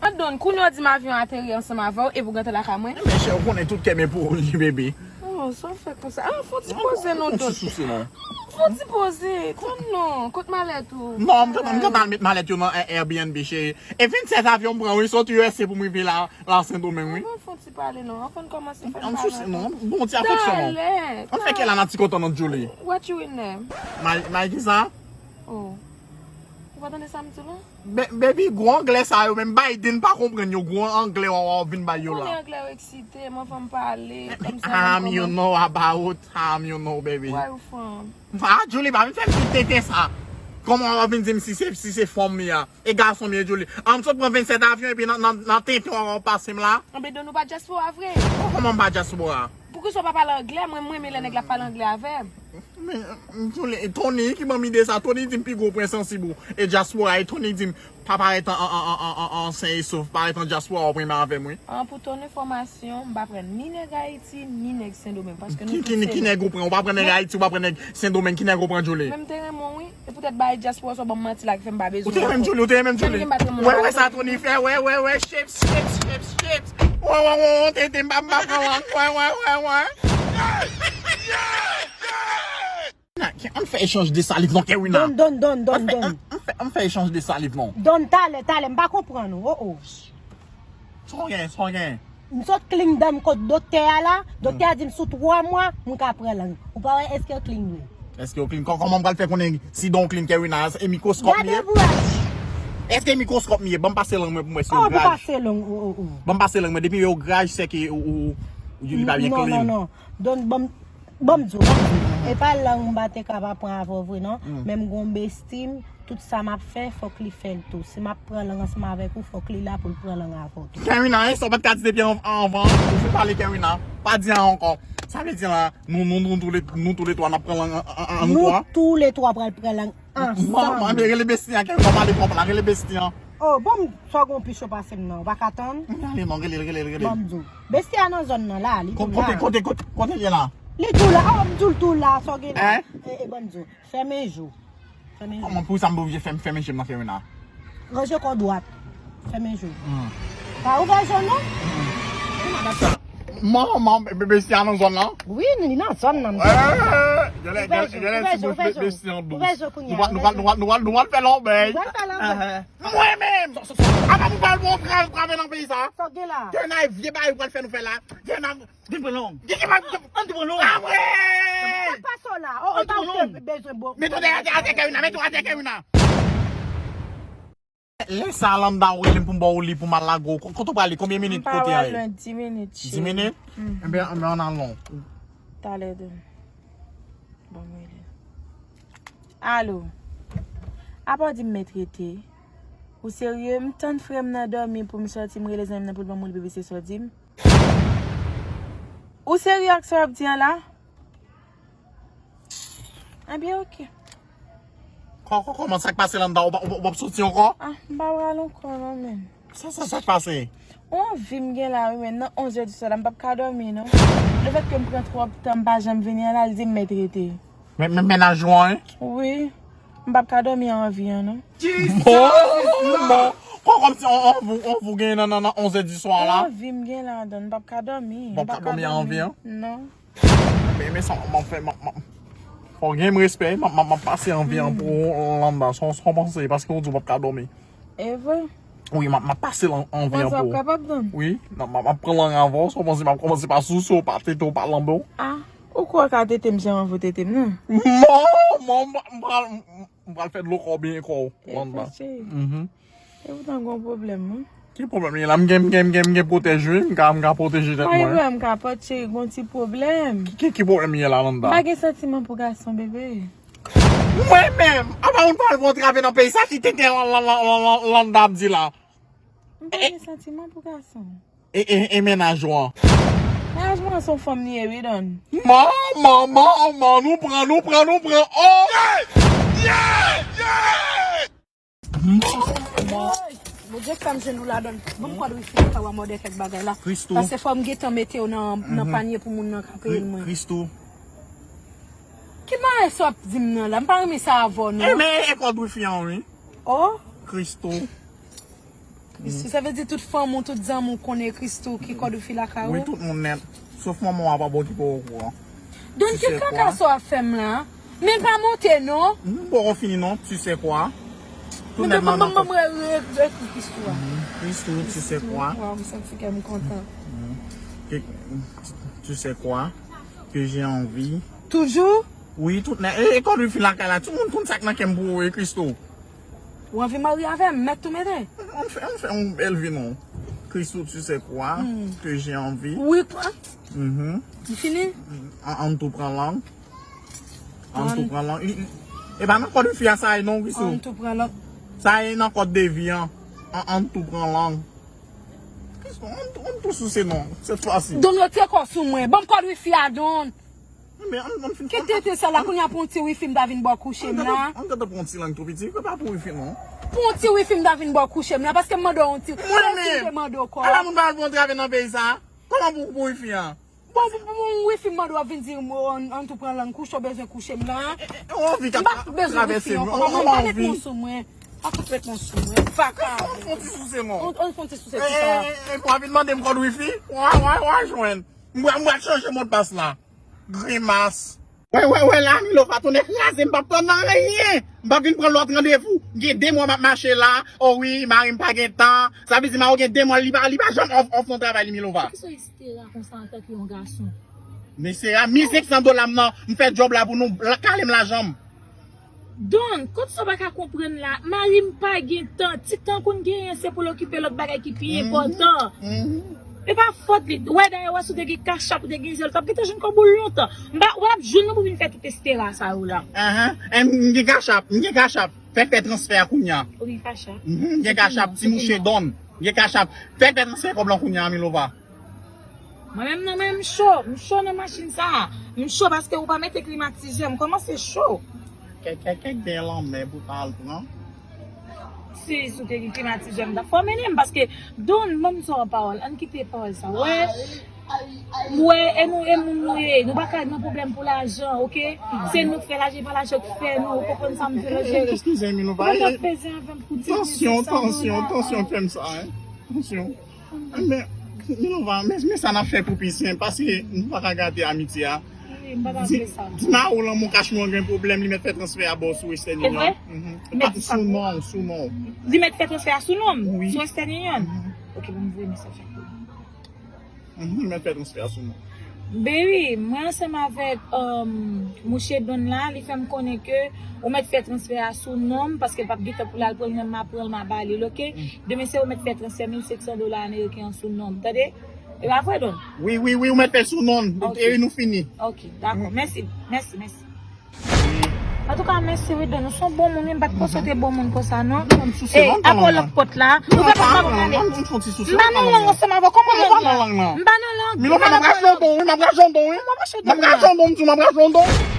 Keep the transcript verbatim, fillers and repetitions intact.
An Don, kounye a w di m avyon ateri ansanm avè w epi w gentan lakay mwen? Men chè, ou konnen tout kè m e pou ou li, bebe. Oh, sa w fè konsa? Ah, fè yon ti poze non, Don. Fè yon ti poze. Don non, kot malèt ou? Non, m gentan, m gentan al met malèt yo nan Airbnb, cheri. E vennsèt avyon m pran, wi, soti U S A pou m rive la, la Sendomeng, wi. Bon, fè yon ti pale non. Anfen kòmanse fè m pale. An sou non, bon ti afeksyon non. An fè kè la nan ti kontan nan Julie. What you in there? May, may ki sa? Oh. Ou pa tande sa m di la? Baby, gwo anglè sa yo, menm Biden pa konprann yo, gwo anglè w ap vin bay yo la. Konnen anglè w eksite m, anvan m pale, kòmsi I'm you know about, I'm you know, baby. Where you from? Ah, Julie, pa vin fè m ti tenten sa. Kòman w ap vin di m si se, si se fanm li a? E gason m ye, Julie. An m sot pran vennsèt avyon epi nan, nan, nan tenten w ap pase m la. Anben, Don, ou pa dyaspora vre? Kòman m pa dyaspora? Poukisa w pa pale anglè? Mwen, mwen renmen lè nèg la ap pale anglè avè m. Men, Tony, Tony ki ban m ide sa. Tony di m pi gwo pwen sansib ou e dyaspora. E Tony di m pa parèt an, an, an, an, an, an sen e sof, parèt an dyaspora, w ap renmen avè m, wi. An, pou ton enfòmasyon, m pa pran ni nèg Ayiti, ni nèg Sendomeng, paske nou tout se nèg. Ki nèg ou pran? Ou pa pran nèg Ayiti, ou pa pran nèg Sendomeng, ki nèg ou pran, Julie? Men m te renmen w, wi. E poutèt bagay dyaspora sa w ban m manti la ki fè m pa bezwen w ankò. Ou te renmen m, Julie, ou te renmen m, Julie. Wè, wè sa Tony fè, wè, wè, wè, chips, chips, chips, chips. Wè, wè, wè, wè, tete m pa, m pa pran lang, wè, wè, wè, wè. An fè echanj de saliv non, Kerwina. Don, Don, Don, Don, Don. An fè, an fè, an fè echanj de saliv non. Don, talè, talè, m pa konprann ou, oh, oh. Sa w gen, sa w gen? M sot clean dan m kot doktè a la. Doktè a di m sou twa mwa, m ka pran lang. Ou pa wè èske w clean vre? Èske w clean? Kò-, kòman m pral fè konnen si dan w clean, Kerwina? E mikwoskòp m ye? Gade pou wè. Èske mikwoskòp m ye? Ban m pase lang mwen pou m wè si yo graj. Oh, pou pase lang, oh, oh, oh. Ban m pase lang mwen. Depi yo graj, se ke ou, ou, ou, li pa byen clean. Non, non, non. Don, ban m, ban m di w, ban m di w. E pa lang m pa te ka pa pran avè w vre, non. Men m gon besti m, tout sa m ap fè, fòk li fè l tou. Si m ap pran lang ansanm avèk ou, fòk li la pou l pran lang avè w tou. Kerwina, e sa w pa t ka di depi an-, anvan, ou fin pale, Kerwina. Pa di anyen ankò. Sa vle di la, nou, nou, nou toule, nou toule twa, n ap pran lang an, an, an, an nou twa? Nou toule twa pral pran lang ansanm. Manman, men rele besti an, Kerwina, pale twòp la, rele besti an. Oh, bon, sa w gen w pi cho pase m nan, ou pa ka tann? Ale non, rele l, rele l, rele l. Ban m di w. Besti a nan zòn nan la, li tou la. Kote, kote, kote, kote l ye la? Li tou la, oh, m di w l tou la, sa w gen la. Hein? E, e, ban m di w. Fèmen je w. Fèmen je w. Kòman pou sa m oblije fèm-, fèmen je m nan, Kerwina? Ranje kò dwat. Fèmen je w. Hmm. Pa ouvè je w non. Hmm. Manman, be-, besti a nan zòn nan? Wi, li nan zòn nan. Eh, genlè, genlè, genlè ti bouch be-, besti an dous. Ouvè je w kounye a. Nou pral, nou pral, nou pral, nou pral, nou pral fè lòbèy. Nou pral fè lòbèy. Mwen menm! Apa nou pral bon tra-, travay nan peyi sa? Sa w gen la? Gen nan vye bagay ou pral fè nou fè la. Gen nan Vin pran lang. Gen ki pa. Ann tou pran lang. Amwey! Sa k pase w la? Oh, oh, pa ou te bezwen bon. Mete w atè, atè Kerwina, mete w atè Kerwina. Lè sa Landa ou rele m pou m ba w li pou m al lage w. Ko-, kote w prale? Konbyen minit kote a ye? Dis minit, cheri. Dis minit? Enben, enben, ann al non. Talè tou. Bon, m rele. Alo. Apa w di m mèt rete? Ou serye? M tann frè m nan dòmi pou m sòti, m rele zanmi m nan pou l ban m woule bebe, se sa w di m? Ou serye ak sa w ap di an la? Enben, oke. Kò-, kò-, kòman sa k pase Landa? Ou p-, ou p-, ou p ap soti ankò? Ah, m pa pral ankò non, men. Sa, sa, sa k pase? Yon anvi m gen la, wi, men nan onz è di swa la, m p ap ka dòmi, non. Lefètke m pran twòp tan, m pa janm vini an la, l di m mèt rete. Men, men, mennaj ou an, wi? Wi. M p ap ka dòmi an anvi an, non. Bon, bon. Kò-, kòmsi on, on, on, on, ou gen nan, nan, nan onz è di swa la? Yon anvi m gen ladan, m p ap ka dòmi. Bon, m p ap ka dòmi an anvi an? Non. Men, men sa, m ap fè, m ap, m ap, fò gen respè, m ap, m ap, m ap pase anvi an pou ou, Landa, sa w panse, paske ou di w p ap ka dòmi. E vre? Wi, m ap, m ap pase lan-, anvi an pou ou. Panse w ap kapab, non? Wi, m ap, m ap pran lang avè w, sa w panse, m ap kòmanse pa souse w, pa tete w, pa lanbe w. Ah, ou kwè w ka tete m jan w anvi w tete m, non? Non, m, m, m pral, m, m pral fè dlo kò w byen kò w, Landa. E vre, cheri. Mhm. E poutan gon pwoblèm, wi. Ki pwoblèm li la? M gen, m gen, m gen, m gen pwotèj, wi. M ka, m ka pwoteje tèt mwen. Pa gen pwoblèm, m ka pòt, cheri, gon ti pwoblèm. Ki, ki, ki pwoblèm li la, Landa? M pa gen santiman pou gason, bebe. Mwen menm, apa moun pa al pran travay nan peyi sa ki tenten Lan-, Lan-, Lan-, Lan-, Lan-, Landa ap di la? M pa gen santiman pou gason. E, e, e mennaj ou an? Mennaj mwen an se yon fanm li ye, wi, Don. Man, man, man, man, nou pran, nou pran, nou pran. Oh! Bondye fè m jwenn ou ladan. Ban m kòd wifi an, sa w a mòde kèk bagay la. Paske fò m gentan mete w nan, nan panye pou moun nan ka peye l mwen. Christo. Ki bagay sa w ap di m nan la? M pa renmen sa avè w, non. E men, e kòd wifi an, wi. Oh? Christo. Christoo, sa vle di tout fanmi w, tout zanmi w konnen Christoo ki kòd wi fi lakay ou? Wi, tout moun nèt. Sof manman w a pa bon ki pa okouran. Don, ki kaka sa w ap fè m la? Men pa monte non. M poko fini non, tu sais quoi? Tou nèt nan nan kòd. Christoo a. Christoo, tu sais quoi? Waw, m santi kè m kontan. Tu sais quoi? Que j'ai envie. Toujou? Wi, tout nèt. E, e kòd wi fi lakay la, tout moun konn sa k nan kè m pou ou, e Christoo. Ou anvi marye avè m, mèt tou mete. Ann fè, ann fè yon bèl vi non. Christoo, tu sais quoi? Que j'ai envie. Wi, kwa? M fini? Ann, ann tou pran lang. Ann tou pran lang. Li, li, e pa nan kòd wi fi a sa ye non, Christoo. Ann tou pran lang. Sa ye nan kòd de vi an. Ann, ann tou pran lang. Christoo, ann tou, ann tou souse non, cette fois-ci. Don, retire kò sou mwen. Ban m kòd wi fi a, Don. Men ann, ann fin. Kite tete sa la, kounye a pou yon ti wifi m ta vin ba w kouche m la. Ann gentan pran yon ti lang tou piti, se pa pou wifi non. Pou yon ti wifi m ta vin ba w kouche m la, paske m mande w yon ti. Mwen menm. Ala moun pa al pran travay nan peyi sa. Kòman pou, pou wifi an? Bon, pou, pou yon wifi m mande w ap vin di m, oh, ann, ann tou pran lang kouche, w bezwen kouche m la. E, e, ou anvi k ap travèse m, ou anvi. Pa fout met non sou mwen. Pa fout met non sou mwen. Vakabon. Ann fon ti souse non. Ann fon ti souse kisa? E, e, e, pou w vin mande m kòd wifi? Wa, wa, wa jwenn. M pral, m pral chanje modpas la. Grimas. Wè, wè, wè la, Milova, tonnè kraze, m p ap tann anyen. M p ap vin pran lòt randevou. M gen de mwa m ap mache la. O wi, mari m pa gen tan. Sa vle di, mari w gen de mwa, li pa, li pa janm òf, òf nan travay li, Milova. Poukisa w estera konsa antanke yon gason? Men se a mil senk san dola m nan, m fè djòb la pou nou, la, kale m lajan m. Don, kot sa w pa ka konprann la, mari m pa gen tan, ti tan konn genyen se pou l okipe lòt bagay ki pi enpòtan. E pa fòt li. Wè dayè, wè si w te gen kachap, ou te gen zèl, w t ap gentan jwenn kòb ou lontan. M pa, w ap jwenn nou pou vin fè tout estera sa yo la. Ahan, m gen kachap, m gen kachap. Fè, fè transfè a kounya. Ou gen kachap? M gen kachap, ti mouche Don. M gen kachap. Fè, fè transfè kòb lan kounya, Milova. Mwen menm nan men m cho, m cho nan machin sa. M cho paske ou pa mete klimatizè, m kòmanse cho. Kèk, kèk, kèk bèl lanmè pou ta al pran. Si, si w te gen klimatizè, m t ap fè w mennen m, paske Don, ban m sa w pawòl, ann kite pawòl sa. Wè, wè, e nou, e moun nou ye, nou pa ka nan pwoblèm pou lajan, oke? Se nou k fè lajan, e pa lajan k fè nou, ou konprann sa m vle di? Eskize m, Milova. Ou pa t ap peze avè m pou di m sa, non. Tansyon, tansyon, tansyon fè m sa, en. Tansyon. Men, Milova, men, men sa n ap fè pou pis, men, paske nou pa ka gate amitye a. Wi, m pa ta vle sa. Di, di Mao lanmou kach nou an gen pwoblèm, li mèt fè transfè a ba w sou Western Union. E vre? Li mèt di sa pou ou? Sou non, sou non. Li mèt fè transfè a sou non m? Wi. Sou Western Union? Oke, bon, m voye mesaj la pou li. Li mèt fè transfè a sou non. Baby, mwen ansanm avèk, um, mouche Don la, li fè m konnen ke ou mèt fè transfè a sou non m, paske l p ap gen tan pou l al pran l, men m a pran l, m a ba li l, oke? Demen se ou mèt fè transfè mil senk san dola ameriken an sou non m, tande? E pa vre, Don? Wi, wi, wi, ou mèt fè l sou non m. Oke. E nou fini. Oke, dakò. Mèsi, mèsi, mèsi. Antouka, mèsi wi, Don. Ou se yon bon moun, wi. M pa t panse w te bon moun konsa, non. Ey, apa w lòk pòt la? Ou fè pòt la pou m ale. M pa nan lang ansanm avè w. Kòman lang nan? M pa nan lang. Milova, m ap rache w don, wi. M ap rache w don, wi. M ap rache w don, m ap rache w don.